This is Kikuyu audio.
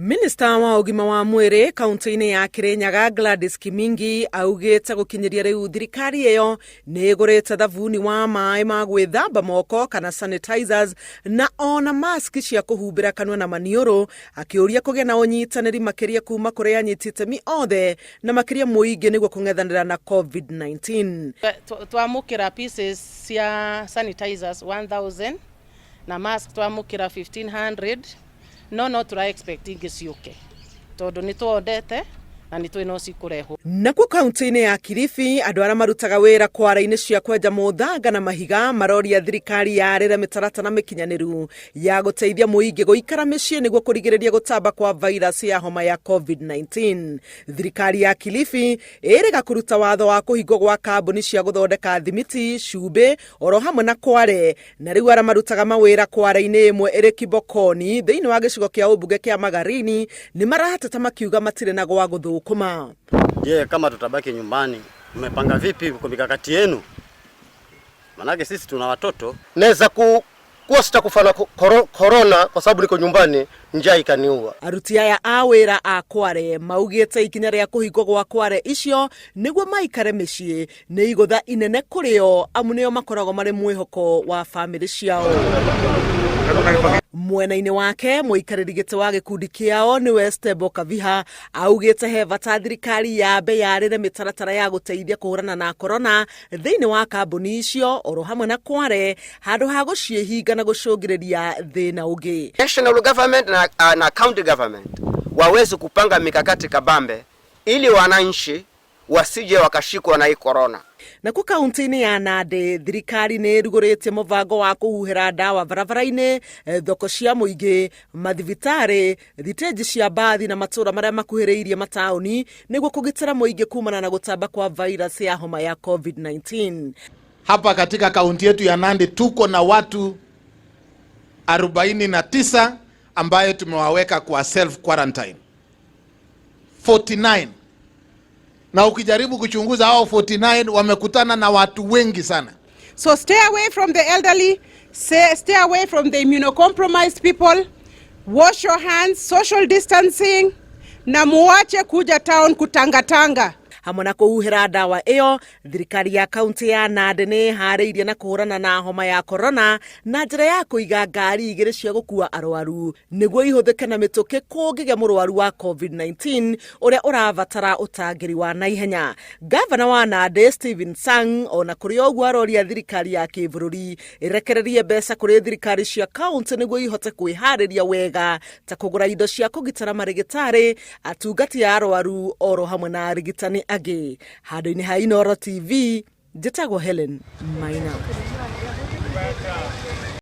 Minista wa ũgima wa mwĩrĩ kaunti-inĩ ya Kirinyaga Gladys Kimingi augĩte gũkinyĩria rĩu thirikari ĩyo nĩ ĩgũrĩte thabuni wa maĩ ma gwĩthamba moko kana sanitizers na ona mask cia kũhumbĩra kanua na maniũrũ, akĩũria kũgĩa na ũnyitanĩri makĩria kuma kũrĩ anyiti itemi othe na makĩria mũingĩ nĩguo kũng'ethanĩra na COVID-19. Twamũkĩra pieces cia sanitizers 1000 na mask twamũkĩra 1500, no tũra expect ingĩ ciũke tondũ nĩ twondete na nĩ twĩ no cikũrehwo. Nakuo kaunti-inĩ ya Kilifi, andũ arĩa marutaga wĩra kware-inĩ cia kwenja mũthanga na mahiga maroria thirikari yarĩre mĩtaratara mĩkinyanĩru ya gũteithia mũingĩ gũikara mĩciĩ nĩguo kũrigĩrĩria gũtamba kwa virus ya homa ya COVID-19. Thirikari ya Kilifi ĩrĩga kũruta watho wa kũhingwo gwa kambuni cia gũthondeka thimiti, cumbĩ oro hamwe na kware, na rĩu arĩa marutaga mawĩra kware-inĩ ĩmwe ĩrĩ Kibokoni thĩinĩ wa gĩcigo kĩa ũmbunge kĩa Magarini nĩ marahateta makiuga matirĩ na gwa gũthũkũma. Je, kama tutabaki nyumbani, mmepanga vipi kwa mikakati yenu? Manake sisi tuna watoto. Naweza kuwa sitakufa na corona kwa sababu niko nyumbani, njaa ikaniua. Aruti aya a wĩra a kware maugĩte ikinya rĩa kũhingwo gwa kware icio nĩguo maikare mĩciĩ nĩ igũtha inene kũrĩ o, amu nĩo makoragwo marĩ mwĩhoko wa bamĩrĩ ciao. Mwena-inĩ wake, mũikarĩri gĩtĩ wa gĩkundi kĩao nĩwe Stebo Kaviha augĩte he bata thirikari yambe yarĩre mĩtaratara ya gũteithia kũhũrana na korona thĩinĩ wa kambuni icio oro hamwe na kware handũ ha gũciĩhinga na gũcũngĩrĩria thĩna ũngĩ. National government na county government waweze kupanga mikakati kabambe ili wananchi wasije wakashikwa na hii corona. Nakuo kaunti-inĩ ya Nandi, thirikari nĩ ĩrugũrĩtie mũbango wa kũhuhĩra ndawa barabara-inĩ, thoko cia mũingĩ, mathibitarĩ, thitĩnji cia mbathi na matũũra marĩa makuhĩrĩirie mataũni nĩguo kũgitĩra mũingĩ kumana na gũtamba kwa virus ya homa ya COVID-19. Hapa katika kaunti yetu ya Nandi tuko na watu 49 ambayo tumewaweka kwa self quarantine 49, na ukijaribu kuchunguza hao 49 wamekutana na watu wengi sana. So stay away from the elderly, stay away from the immunocompromised people, wash your hands, social distancing, na muache kuja town kutangatanga. Hamwe na kũhuhĩra ndawa ĩyo, thirikari ya kaunti ya Nandi nĩ ĩharĩirie na kũhũrana na homa ya korona na njĩra ya kũiga ngari igĩrĩ cia gũkua arwaru nĩguo ihũthĩke na mĩtũkĩ kũngĩgĩa mũrwaru wa COVID-19 ũrĩa ũrabatara ũtangĩri wa naihenya. Gavana wa Nandi Stephen Sang ona kũrĩ ũguo aroria thirikari ya kĩbũrũri ĩrekererie mbeca kũrĩ thirikari cia kaunti nĩguo ihote kwĩharĩria wega ta kũgũra indo cia kũgitĩra marĩgĩtarĩ, atungati a arwaru oro hamwe na arigitani angĩ. Handũ-inĩ ha Inooro TV, njĩtagwo Helen Maina.